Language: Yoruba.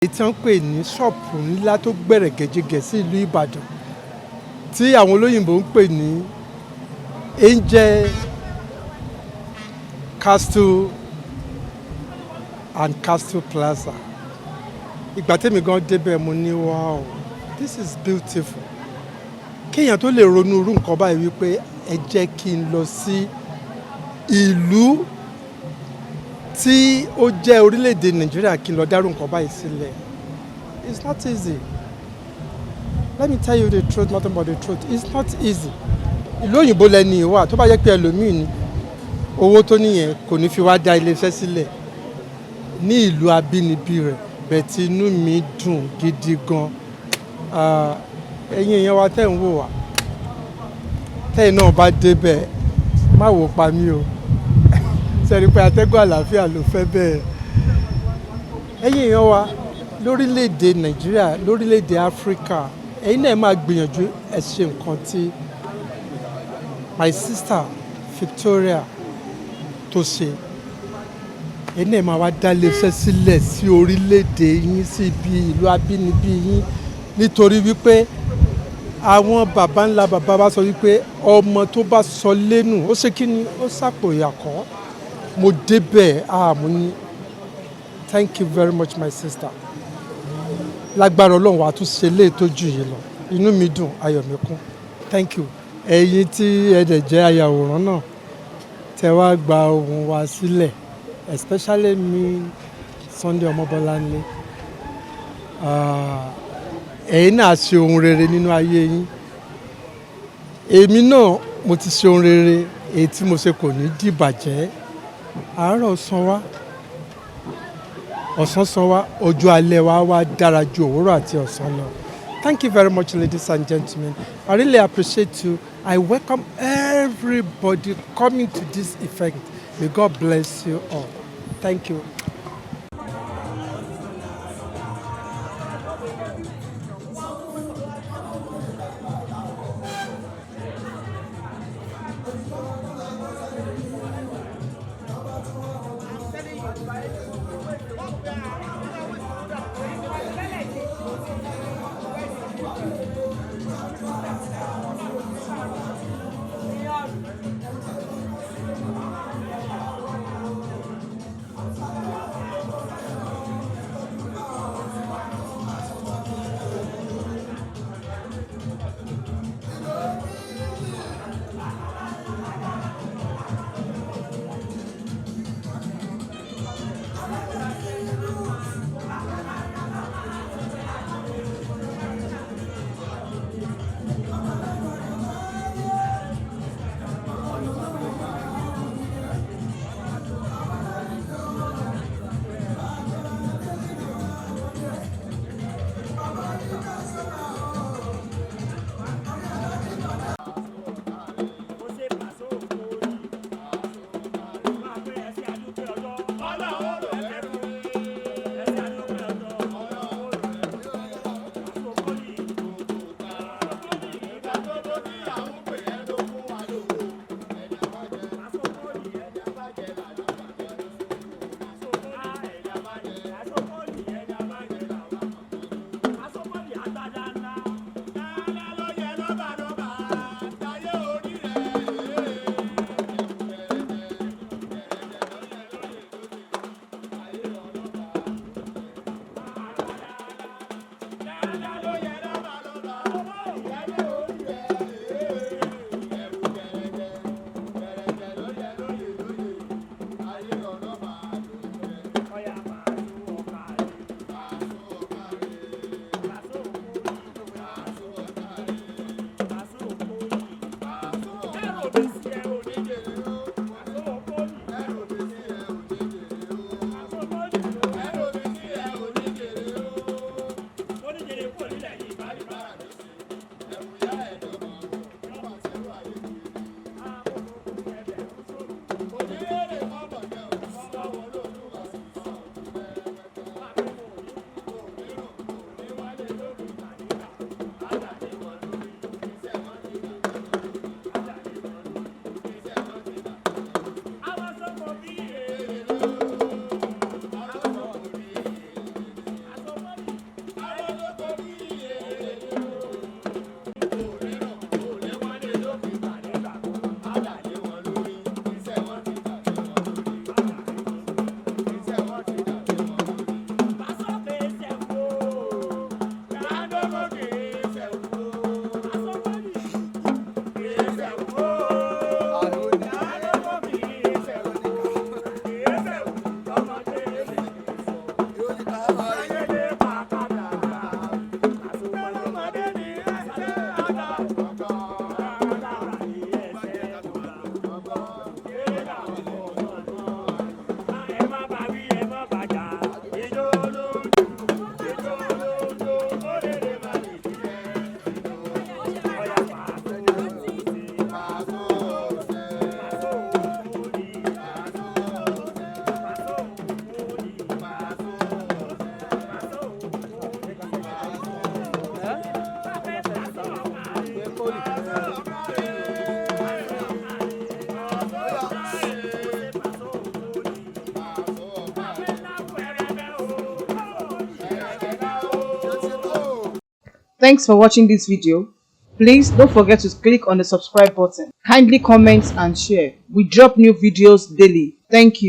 Èyí tí wọ́n ń pè ní ṣọ́ọ̀pù ńlá tó gbẹ̀rẹ̀gẹ̀jigẹ̀ sí ìlú Ìbàdàn, tí àwọn olóyìnbó ń pè ní Angel Castle and Castle Plaza. Ìgbà tẹ́mi gan débẹ̀, mo ní, "Wow, this is beautiful." Kéèyàn tó lè ronú irú nǹkan báyìí wípé ẹ jẹ́ kí n lọ sí ìlú tí ó jẹ́ orílẹ̀-èdè Nàìjíríà, kí n lọ dárú nǹkan báyìí sílẹ̀, it's not easy. Let me tell you the truth, nothing but the truth. It's not easy. Ìlú òyìnbó lẹni wà. Tó bá jẹ́ pé ẹlòmíì ni, owó tó níyẹn kò ní fi wá dá iléeṣẹ́ sílẹ̀ ní ìlú abínibí rẹ̀. Bẹ́ẹ̀ tí inú mi dùn gidi gan. Ẹ̀yin èèyàn wa tẹ́ ń wò wá, tẹ́yìn náà bá débẹ̀, má wò pa mí o. Sẹ́ni pé atẹ́gùn àlàáfíà ló fẹ́ bẹ́ẹ̀. Ẹ̀yin èèyàn wa lórílẹ̀‐èdè Nàìjíríà, lórílẹ̀‐èdè Áfíríkà, ẹ̀yin náà máa gbìyànjú, ẹ ṣe nǹkan tí my sister Victoria tó ṣe. Ẹ̀yin náà máa wá dá iléeṣẹ́ sílẹ̀ sí orílẹ̀‐èdè yín, sí ibi ìlú abínibí yín, nítorí wípé àwọn baba ńlá baba wa sọ wípé ọmọ tó bá sọ lẹ́nu, ó ṣe kí ni, ó sàpò ìyàkọ́. Mo débẹ̀, ah, mo ní, "Thank you very much, my sister. Lágbára Ọlọ́run, wàá tún ṣe léè tó jù yìí lọ." Inú mi dùn, ayọ̀ mi kún. Thank you. Ẹ̀yin tí ẹ dẹ̀ jẹ́ ayàwòrán náà, tẹ wá gba ohùn wa sílẹ̀, especially me, Sunday Ọmọbọ́láńlé, ẹ̀yin náà ṣe ohun rere nínú ayé yín. Èmi náà, mo ti ṣe ohun rere. Èyí tí mo ṣe kò ní dìbàjẹ́. Àárọ̀ san wá, ọ̀sán san wá, ọjọ́ alẹ́ wa wá dára ju òwúrọ̀ àti ọ̀sán lọ. Thank you very much, ladies and gentlemen. I really appreciate you. I welcome everybody coming to this event. May God bless you all. Thank you. Thanks for watching this video. Please don't forget to click on the subscribe button. Kindly comment and share. We drop new videos daily. Thank you.